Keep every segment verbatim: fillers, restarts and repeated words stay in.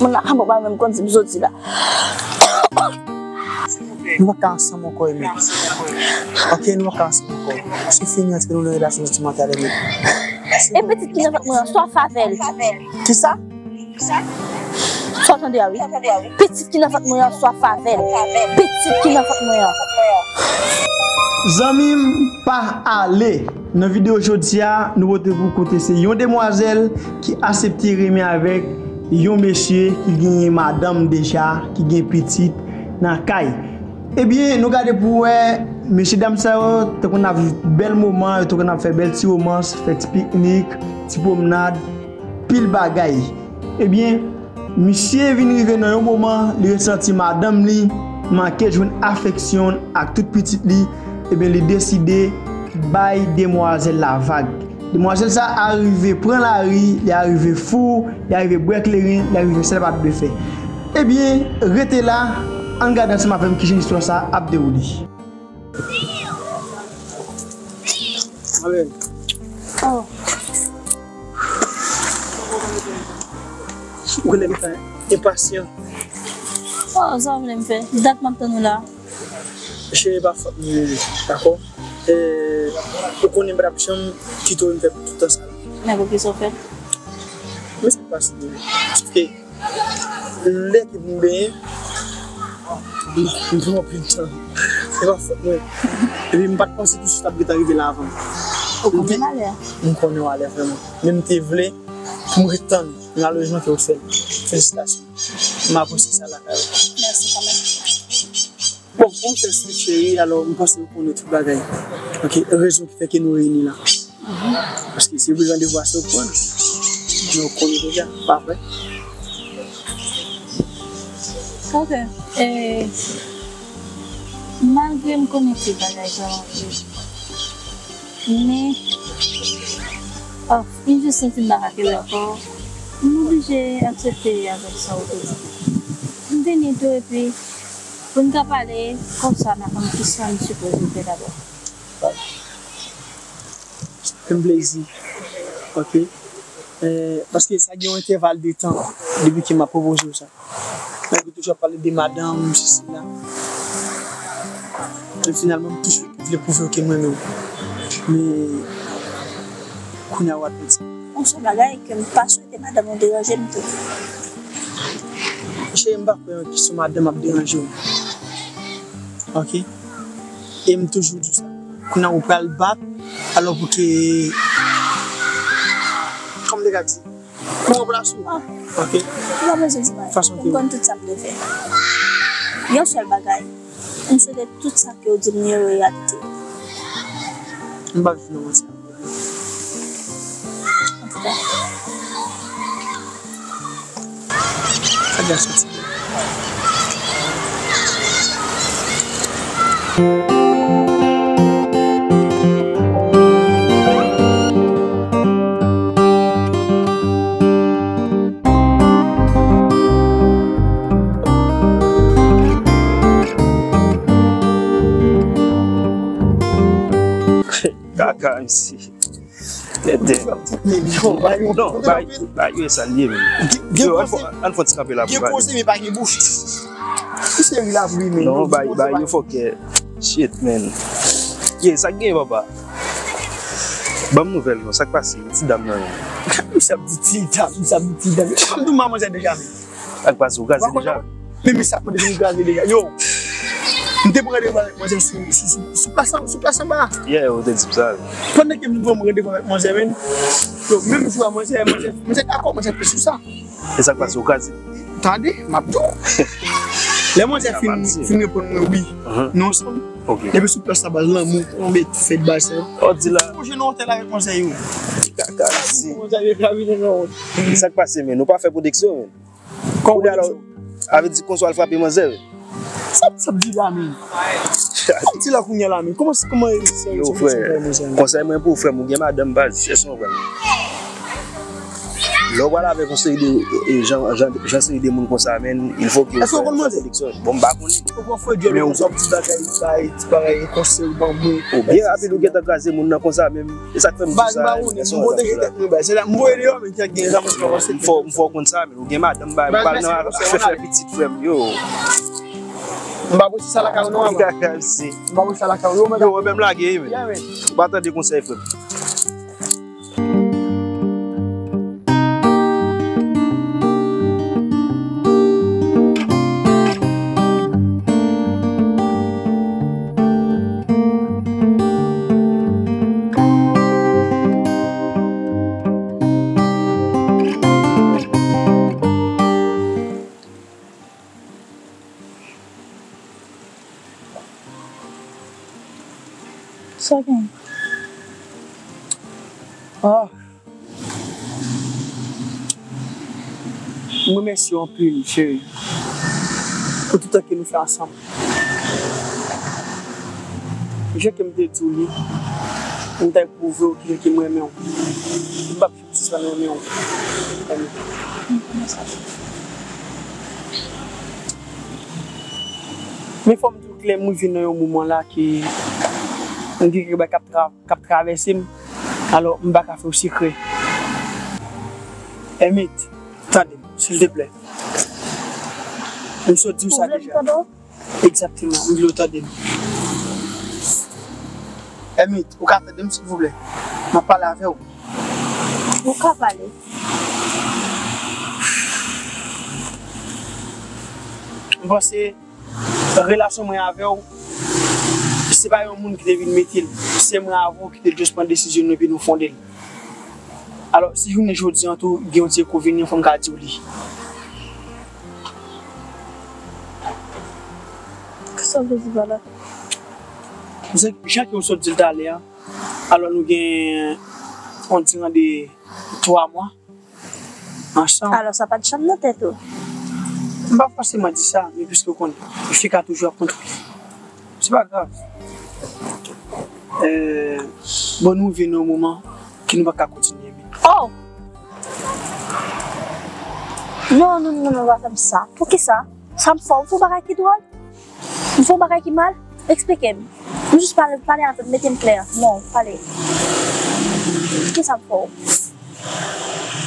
Moun la ka bon pa menm konn si m soti la. Nou pa ka ansanm ankò, Emi. Ok, nou pa ka ansanm ankò. Se fini antre nou nan relasyon santimantal, Emi. E pitit ki nan vant mwen an, swa favè l. Kisa? Sa w tande a wi. Pitit ki nan vant mwen an, swa favè l. Pitit ki nan vant mwen an. Zanmi m, pa ale. Nan videyo jodi a, nou pote pou koute se yon demwazèl ki asepte renmen avèk yon mesye ki genyen madanm deja, ki gen pitit nan kay. Ebyen, nou gade pou wè, mesye dam sa yo te konn ap viv bèl moman, yo te konn ap fè bèl ti womans, fè ti piknik, ti pwomnad, pil bagay. Ebyen, misye vin rive nan yon moman, li ret santi madanm li manke jwenn afeksyon ak tout pitit li, ebyen, li deside bay demwazèl la vag. Demwazèl sa a rive pran lari, li arive fou, li arive bwè kleren, li arive fè sa l pa t dwe fè. Ebyen, rete la, ann gade ansanm avè m kijan istwa sa a ap dewoule. Mwen menm. Oh. Ou konnen m gentan enpasyan. Oh, sa w vle m fè? Dat m ap tann ou la. Cheri, e pa fòt mwen, dakò? E, ou konnen m pa t ap janm kite w vin fè tout tan sa la. Men poukisa w fè l? Men sa k pase, bebe. Paske lè ke pou m benyen, m pran anpil tan. Se pa fòt mwen. Epi m pa t panse tout sa t ap gentan rive la avan m. Ou konnen malè? M konnen w alèz vrèman. Men m te vle pou m ret tann malèrezman ke w fè l. Felisitasyon. M apresye sa lakay ou. Mèsi kanmenm. Bon, pou m fè senp, cheri, alò, m panse ou konnen tout bagay. Ok, rezon ki fè ke nou reyini la. Paske se pou randevou a se ou k pran. Men ou konnen deja, pa vre? Ok, e, malgre m konnen tout bagay sa yo, men, oh, m jis santi m pa ka kenbe ankò. M oblije aksepte avèk sa ou te di. M vini tou epi pou n ka pale konsa nan konn kisa m sipoze fè dabò. Sa fè m plezi. Ok. Eh, paske sa gen yon entèval de tan depi ke m ap pwopoze w sa. Nèg yo toujou ap pale de madanm, sesi la. Men finalman, m toujou vle pwouve w ke m renmen w. Men, kounye a w admèt sa. Yon sèl bagay ke m pa swete madanm ou deranje m tou. Cheri, m pa kwè yon kesyon madanm ap deranje w. Ok? E m toujou di w sa. Kounye a ou pral bat, alò pou ke, kòm te ka di, pou w ranplase w. Ah. Ok? Ou pa bezwen di m anyen. Fason ke ou konn tout sa m dwe fè. Yon sèl bagay, m swete tout sa ke w di m yo reyalite. M pa viv nan manti. Antouka. Sa gason ti. Kaka isi. Tètè. Non, bay, bay yo sa l ye, men. Yo, ann fè, ann fè ti kanpe la pou pale. Gen koze, men pa gen bouch. Misye ri la pou ri, men. Non, bay, bay yo fòkè. Shit, man. Ye, sa k gen, papa? Ban m nouvèl, non. Sa k pase? Ti dam nan, non. Misye ap di ti dam, misye ap di ti dam. Kòm tou manzè deja, men. Ak pase, ou kraze deja? Men, men sa, mwen te fin kraze deja. Yo! M te pran randevou avèk manzè sou, sou, sou, sou plas an, sou plas anba a. Yeah, ou te di m sa. Pandan ke m pran randevou avèk manzè, men, yo, menm jou a manzè, manzè, manzè dakò, manzè te sou sa. E sa k pase, ou kraze? Tande, m ap di w. Lè manzè fin, fin reponn mwen wi, nou ansanm. Ok. Depi sou plas la, baz lanmou, tonbe, fè baz sa yo. Ou di la. Ou jwenn yon otèl avèk manzè yo. Kaka, si. Manzè yo ka vin nan wont. E sa k pase, men, nou pa fè pwodiksyon, men. Kounye a la, a vle di konsa w al frape manzè, wi. Sa, sa di la, men. Sa di la kounye a la, men. Kòman, kòman e se yo, frè, konsèy mwen pou ou, frè m, ou gen madanm, baz, chèche yon, frè m. Lè w pral avèk yon seri de, e, jan, jan, jan seri de moun konsa, menn, il faut que w fè, fè seleksyon. Bon, m pa konnen. Ou pran fè dyòl konsa, ti bagay, bay, ti bagay, konsèy, ban mwen. O, byen rapid, ou gentan kraze moun nan konsa menm. E sa k fè m di sa, m pwoteje tèt mwen, bay. Se la, m voye deyò, men kèk gen zam, m fè w konn sa, men ou gen madanm, bay, m pral nan fè, fè pitit, frè m, yo. M pa pwese sa lakay ou non, man. M pa pwese sa lakay ou non, man. Yo, men m lage, men. Ou pa tande konsèy, frè m. Sa gen? Ah. M remèsye w anpil, cheri, pou tout tan ke nou fè ansanm. Jan ke m te di w li, m t ap pwouve w kijan ke m renmen w. M p ap Sispann renmen w. Renmen. Men fò m di w klè, m rive nan yon moman la ke m gen kèk bagay k ap tra-, k ap travèse m. Alò, m pa ka fè w sekrè. Èmit, tande m, silteplè. M sot di w sa deja. Egzakteman, m vle w tande m. Èmit, ou ka tande m, silvouplè? M ap pale avè w. Ou ka pale. M panse relasyon mwen avè w, se pa yon moun ki te vin mete l. Se mwen avè w ki te just pran desizyon nou epi nou fonde l. Alò, si jounen jodi an tou, gen yon ti enkonvenyan, fò m ka di w li. Kisa w vle di pa la? Jan ke w sot di l talè a, alò nou gen yon diran de twa mwa ansanm. Alò, sa pa t janm nan tèt ou? M pa fòseman di sa, men piske w konnen, fi ka toujou ap kontwole. Se pa grav. Euh, bon, nou rive nan yon moman ke nou pa ka kontinye, men. Oh! Non, non, non, non, pa fè m sa. Poukisa? Sa m fè w? M fè w bagay ki dwòl? M fè w bagay ki mal? Eksplike m. M jis pale, pale avè m, mete m klè. Non, pale. Kisa m fè w?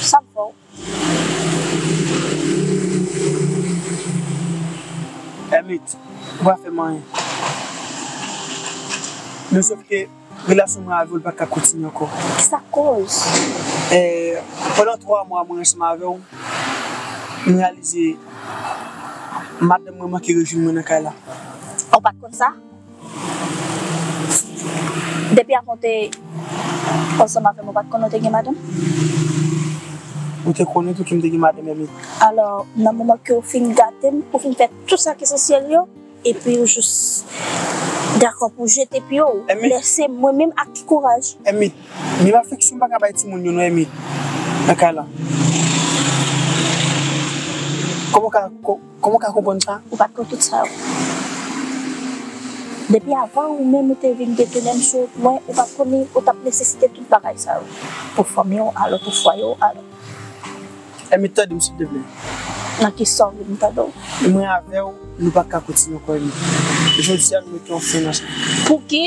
Sa m fè w? Èmit, ou pa fè m anyen. Men sòf ke relasyon mwen avè w pa ka kontinye ankò. Kisa k koz? Eh, pandan twa mwa mwen ansanm avè w, m reyalize madanm mwen manke rejwenn mwen nan kay la. Ou pa t konn sa? Depi avan w te ansanm avè m, ou pa t konnen w te gen madanm? Ou te konnen tou ke m te gen madanm, Èmit. Alò, nan moman ke w fin gate m, ou fin fè tout sa k esansyèl yo, epi ou jis dakò pou w jete pye w, lèse mwen menm ak ki kouraj? Èmit, menm afeksyon m pa ka bay timoun yo non, Èmit, nan kay la. Kòman w ka, kò-, Kòman w ka konprann sa? Ou pa t konn tout sa yo. Depi avan ou menm ou te vin detounen m sou wout mwen, ou pa t konnen ou t ap nesesite tout bagay sa yo. Pou fanmi w, alò pou fwaye w, alò. Èmit, tande m silteplè. Nan kisa w vle m tande w? Mwen avè w, nou pa ka kontinye ankò, Èmit. Jodi a, nou mete yon fen nan sa. Pouki?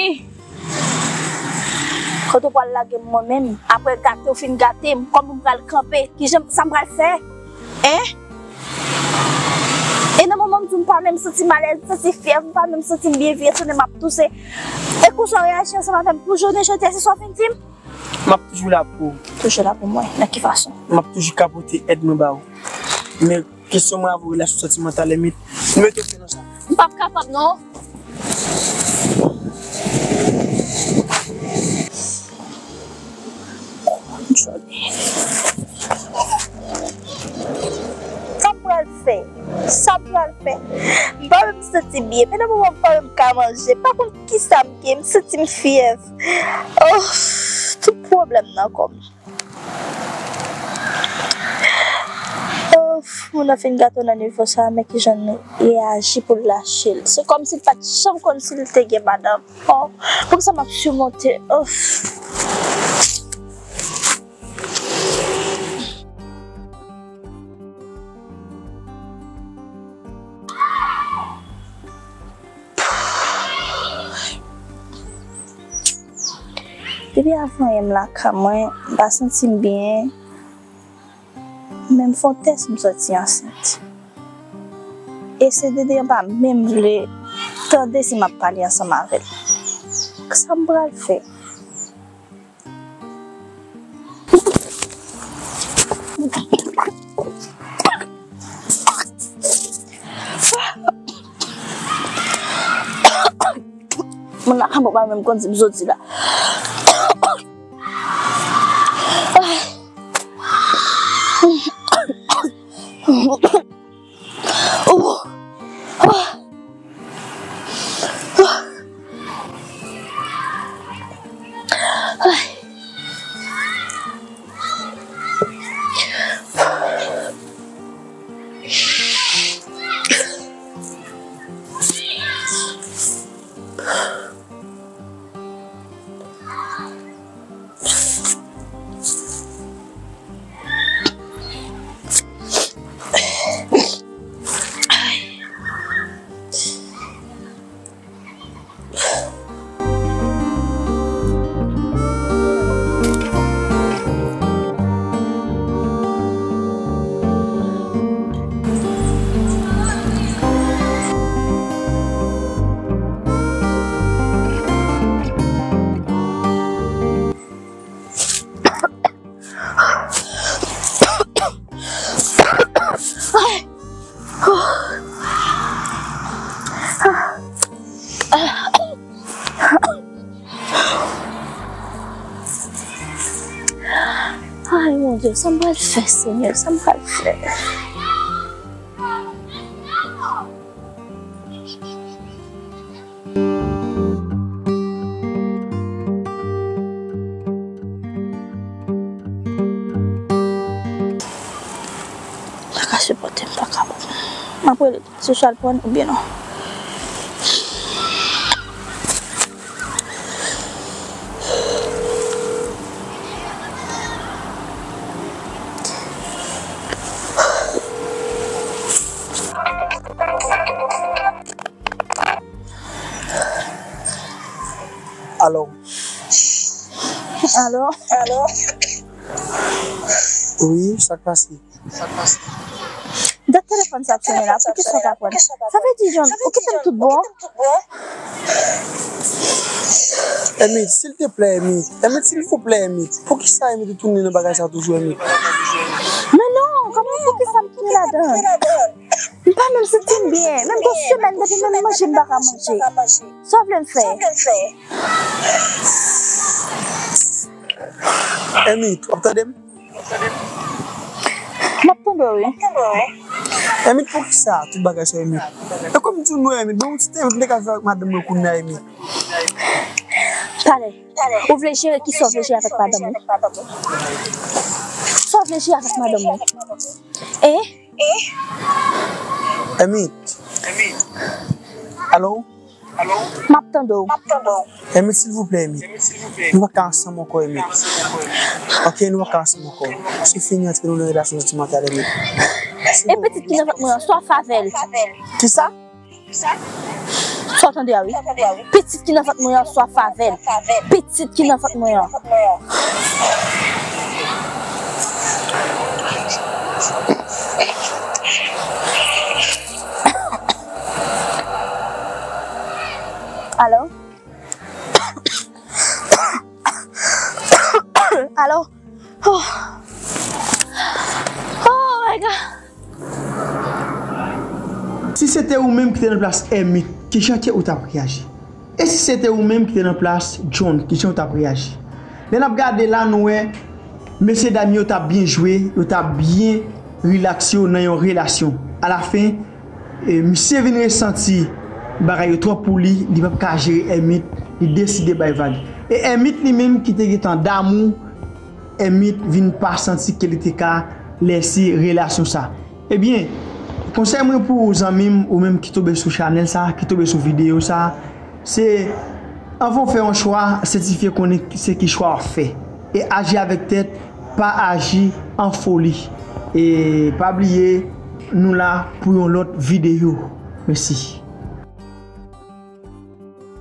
Kote w pral lage m mwen menm? Apre gate w fin gate m, kòman m pral kanpe? Kijan, sa m pral fè? Hein? E nan moman m di w m pa menm santi m alèz, m santi fyèv, m pa menm santi m byen, vye tounen m ap touse. E konsa w reyaji ansanm avè m pou jounen jodi a, se sa w fin di m? M ap toujou la pou ou. Toujou la pou mwen? Nan ki fason? M ap toujou ka pote èd mwen ba ou. Men kesyon mwen avè w, relasyon santimantal, Èmit, nou mete fen nan sa. M p ap kapab non. Sa m pral fè? Sa m pral fè? M pa menm santi byen. Men nan moman m pa menm ka manje. M pa konn kisa m gen. M santi m fyèv. Oh, tout pwoblèm nan kò m. Oh, moun nan fin gate w nan nivo sa, men kijan l reyaji pou l lache l. Se kòmsi l pa t janm konn si l te gen madanm. Oh, poukisa m ap simonte? Oh. Depi avan yè m lakay mwen, m pa santi m byen. Men m fè yon tès, m sòti ansent. E se Dede an pa menm vle tande si m ap pale ansanm avè l. Sa m pral fè? Moun lakay mwen pa menm konn si m soti la. Ay, mon Dieu, sa m pral fè, Senyè, sa m pral fè? Pa ka sipòte, m pa ka pran. M ap rele se swa l pran oubyen non. Alo. Alo. Wi, sa k pase? Dat telefòn sa ap sonnen la, poukisa w pa pran? Sa vle di, John, ou kite m tout bon? Emi, silteplè, Emi. Emi, silvouplè, Emi. Poukisa, Emi, ou tounen nan bagay sa toujou, Emi? Men non, kòman, poukisa m tounen ladan? M pa menm santi m byen. Menm gon semèn depi menm manje m pa ka manje. Sa w vle m fè? Emi, w ap tande m? M ap tande w, wi. Emi, poukisa tout bagay sa, Emi? E kòm m di w non, Emi, men yon ti te, m te ka viv avèk madanm mwen kounye a, Emi. Pale. Ou vle jere kisa w vle jere avèk madanm ou? Sa w vle jere avèk madanm ou? Hein? Emi. Alo? M ap tande w. Emi, silvouplè, Emi. Nou pa ka ansanm ankò, Emi. Ok, nou pa ka ansanm ankò. Se fini antre nou nan relasyon santimantal, Emi. E pitit ki nan vant mwen an, sa w ap fè avè l? Kisa? Sa w tande a, wi. Pitit ki nan vant mwen an, sa w ap fè avè l? Pitit ki nan vant mwen an. Alo? Alo? Oh. Oh my God. Si se te ou menm ki te nan plas Emi, kijan ke ou t ap reyaji? E si se te ou menm ki te nan plas John, kijan ou t ap reyaji? Lè n ap gade la, nou wè, mesye dam yo t ap byen jwe, yo t ap byen rilaks yo nan yon relasyon. Alafen, e, misye vin resanti bagay yo twòp pou li, li p ap ka jere Emi, li deside bay vag. E Emi li menm ki te gentan damou, Emi vin pa santi ke li te ka lèse relasyon sa. Ebyen, konsèy mwen pou ou, zanmi m, ou menm ki tonbe sou chanèl sa, ki tonbe sou videyo sa, se anvan w fè yon chwa, sètifye konnen se ki chwa w ap fè. E aji avèk tèt, pa aji an foli. E pa bliye, nou la pou yon lòt videyo. Mèsi.